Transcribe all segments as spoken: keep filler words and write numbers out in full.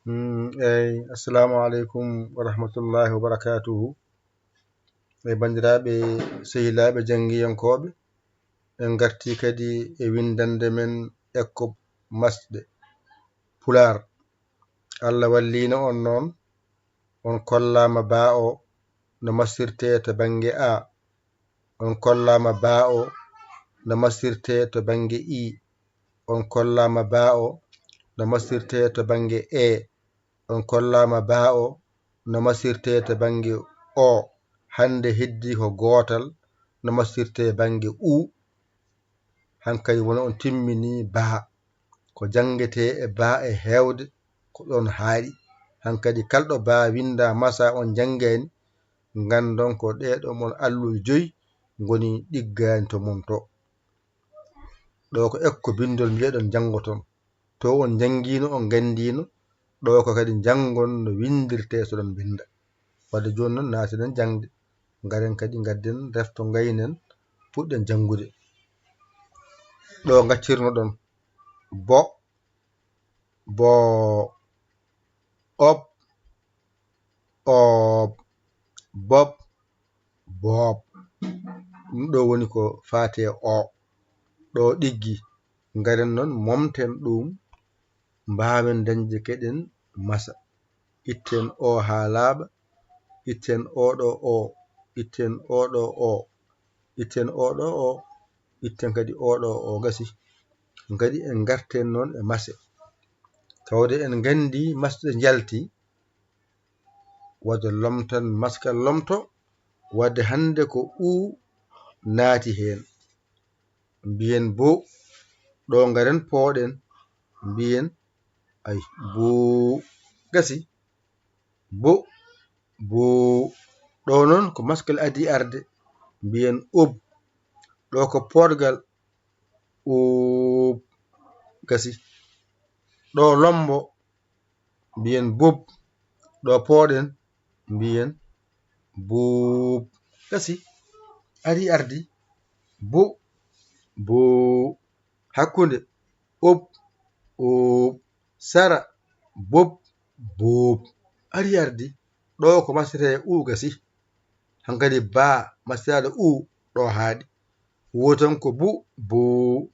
Mm, eyi, assalamu aleykum wa rahmatullahi wa barakatuhu. E banndiraaɓe, sehilaaɓe janngiyankooɓe, en ngartii kadi e winndannde men ekko masɗe Pulaar. Allah walliino on noon, on kollaama baa o no masirtee to bannge A, on kollaama baa o no masirtee to bannge I, on kollaama baa o no masirtee to bannge E, on kollaama baa o no masirtee to bannge O. Hannde heddii ko gootal no masirtee bannge U. Hankadi woni on timminii baa. Ko janngetee e baa e heewde ko ɗoon haaɗi. Hankadi kalɗo baa winndaa masaa on njanngaani, nganndon ko ɗee ɗoo mon alluuje joyi ngoni ɗiggaani to mon to. Ɗo ko ekko binndol mbiyeɗon njanngoton. To on njanngiino, on nganndiino, ɗo ko kadi njanngon no winndirtee so ɗon mbinnda. Wadde jooni noon naatinen jaŋde. Ngaren kadi ngadden refto ngaynen puɗɗen janngude. Ɗo ngaccirnoɗon bo, bo, op, op, bop, boop. Ɗum ɗo woni ko faati e o. Ɗo ɗiggi. Ngaren noon momten ɗum, mbaawen dañde keɗen masa. Itten o haa laaɓa, itten o ɗo o, itten o ɗo o, itten o ɗo o, itten kadi o ɗo o gasi. Kadi en ngarten noon e mase. Tawde en nganndi masɗe njalti, wadde lomtan maskal lomto, wadde hannde ko u naati heen. Mbiyen bo, ɗo ngaren pooɗen, mbiyen ay buu gasi. Bo, boo. Ɗo noon ko maskal adii arde, mbiyen ub. Ɗo ko poodgal, uub. Gasi. Ɗo lombo, mbiyen bub. Ɗo pooɗen, mbiyen buub. Gasi. Adii ardi, bu, boo. Hakkunde, ub, uub. Sara, bub, buub. Adii ardi, ɗo ko masiree u gasi. Hankadi baa masiraaɗo u ɗo haaɗi. Wotan ko bu, buu,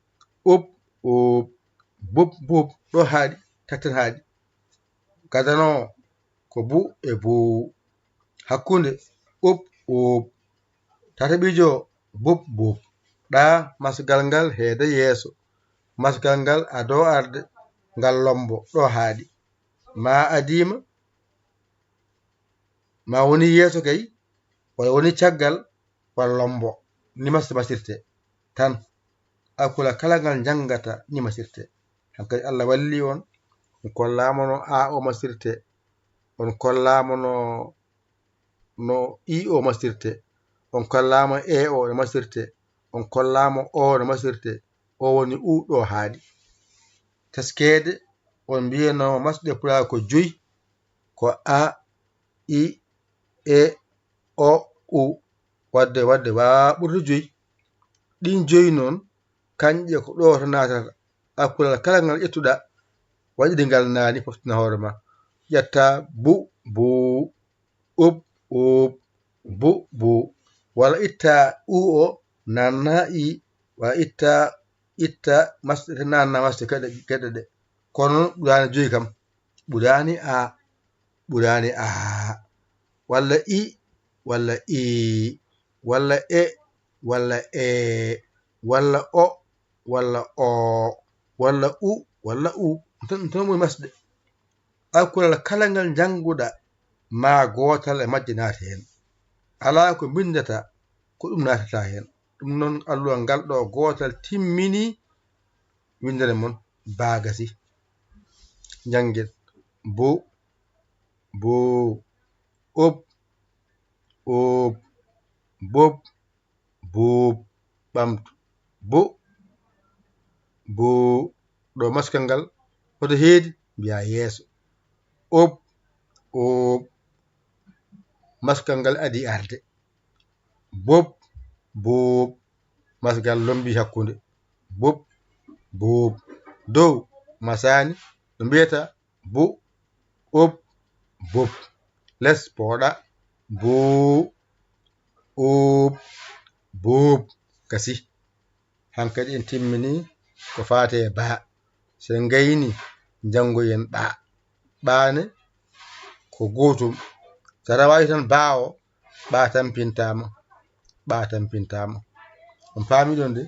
ub, uub, bub, buub. Ɗo haaɗi, tatten haaɗi. Gadano ko bu e buu. Hakkunde, ub, uub. Tataɓijo, bub, bub. Ɗa masgal ngal heeda yeeso. Masgal ngal ado arde, ngal lombo, ɗo haaɗi. Ma adiima, ma woni yeeso kay, walla woni caggal, walla lombo. Ni mas-, masirte tan. Alkula kala ngal njanngata, ni masirte. Hankadi Allah walli on, on kollaama no a o masirte, on kollaama no, no i o masirte, on kollaama e o no masirte, on kollaama o no masirte, o woni u ɗo haaɗi. Taskeede, on mbiyano masɗe Pulaar ko joyi, ko a, i, e, o, u. Wadde, wadde, waawaa ɓurde joyi. Ɗin joyi noon, kañƴe ko ɗo to naatata. Alkulal kala ngal ƴettuɗaa, waɗiri ngal naani, foftina hoore ma. Ƴetta bu, buu, ub, uub, bu, buu. Walla itta u o, naanna i, walla itta, itta masɗe, naanna masɗe geɗe, geɗe ɗe. Kono noon ɓuraani joyi kam. Ɓuraani a, ɓuraani a. Walla i, walla ii, walla e, walla ee, walla o, walla oo, walla u, walla uu. Ɗum tan, ɗum tan woni masɗe. Alkulal kala ngal njannguɗaa, ma gootal e majje naata heen. Alaa ko mbinndataa, ko ɗum naatata heen. Ɗum noon, alluwal ngal ɗo gootal timmini winndere mon, baa gasi. Njanngen. Bu, buu, ub, uub, bub, buub. Ɓamtu. Bu, buu. Ɗo maskal ngal hoto heedi, mbiyaa yeeso. Ub, uub. Maskal ngal adii arde. Bub, buub. Maskal lombii hakkunde. Bub, buub. Dow masaani no mbiyata bu, Op, bop. Les pooɗa. Boo, op, bop. Gasi. Hankadi en timmini ko faati e baa. So en ngayni, njanngoyen ɓaa. Ɓaa ne ko gootum. So a rawaaki tan baa o, ɓaa tampintaama. Ɓaa tampintaama. On paami ɗon de?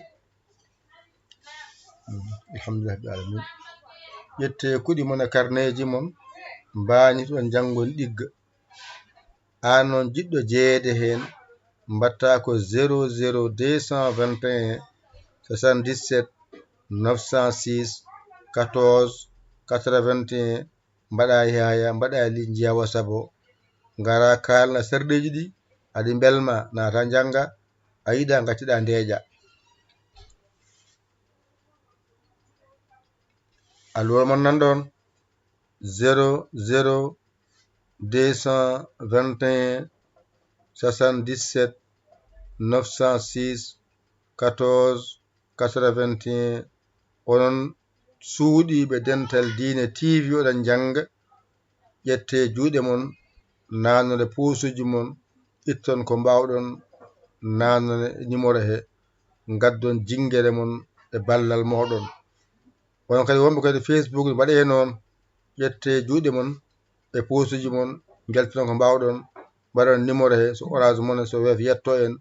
Alhamdulillah rabbil alamin. Ƴettee kuɗi mon e karneeji mon, mbaanitoɗon njanngon ɗigga. Aan noon jiɗɗo jeyeede heen, mbaɗtaa ko zéro zéro deux cent vingt et un soixante-dix-sept neuf cent six quatorze quatre-vingt-un, mbaɗa yaaya, mbaɗa li njiya WhatsApp o, ngara kaalna sarɗeeji ɗi, aɗi mbelma, naata njannga, a yiɗa ngacciɗa ndeeƴa. Alluwa mon nan ɗon, zéro zéro deux cent vingt et un soixante-dix-sept neuf cent six quatorze quatre-vingt-un. Onon suuɗiiɓe Dental Diine T V, oɗon njannga, ƴettee juuɗe mon, naanore puusuuji mon, itton ko mbaawɗon, naanore numéro he, ngaddon jinngere mon e ballal mooɗon. Onon kadi wonɓe kadi Facebook, mbaɗee noon, ƴettee juuɗe mon e puusuuji mon, njaltinon ko mbaawɗon, mbaɗon numéro he, so Orange Money, so Wave yetto en,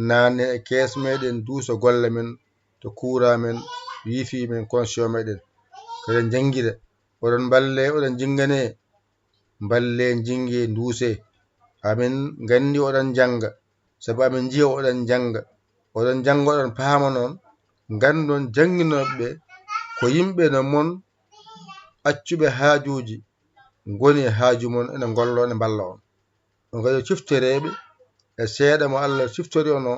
naanne e kees meeɗen, duuso golle men, to courant men, wifi men, connexion meeɗen. Kadi en njanngira, oɗon mballe, oɗon njinnganee, mballe, njinnge, nduuse. Amin nganndi oɗon njannga, sabu amin njiya oɗon njannga. Oɗon njannga, oɗon paama noon, nganndon jannginooɓe ɓe ko yimɓe no mon, accuɓe haajuuji, ngoni e haaju mon, ene ngolloo, ene mballa on. On kadi ciftoreeɓe e seeɗa mo Allah ciftori on o,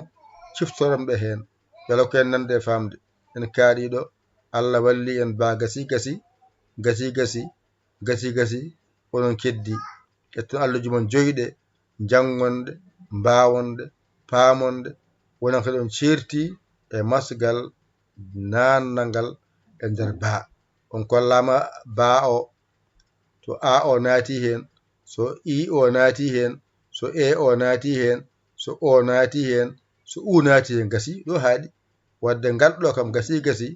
ciftoron ɓe heen. Yala ko en nande e faamde. En kaaɗii ɗo, Allah walli en baa gasi gasi, gasi gasi, gasi gasi, onon keddi. Ƴetton alluji mon joyɗe, njanngonde, mbaawonde, paamonde, wona ko ɗon ceerti e masgal naannangal e nder baa. On kollaama baa o, to a o naati heen, so i o naati heen, so e o naati heen, so o naati heen, so u naati heen, gasi ɗo haaɗi. Wadde ngal ɗo kam gasi gasi,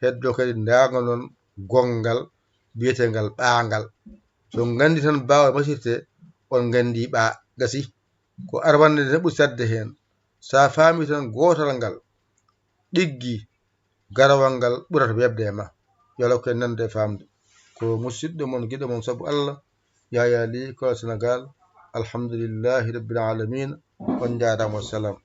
heddo kadi ndaango noon gonngal biyeteengal ɓaangal. So on nganndi tan baa o masirte, on nganndi ɓaa gasi. Ko arwannde nde ɓuri sadde heen. So a faami tan gootal ngal ɗiggi, garawal ngal ɓurata weeɓde e ma. Yala ko en nande e faamde. Ko musidɗo mon, giɗo mon sabu Allah, Yaya Ly, Kolda Senegal. Alhamdulillahi Rabbil Alamina. On njaaraama, wassalam.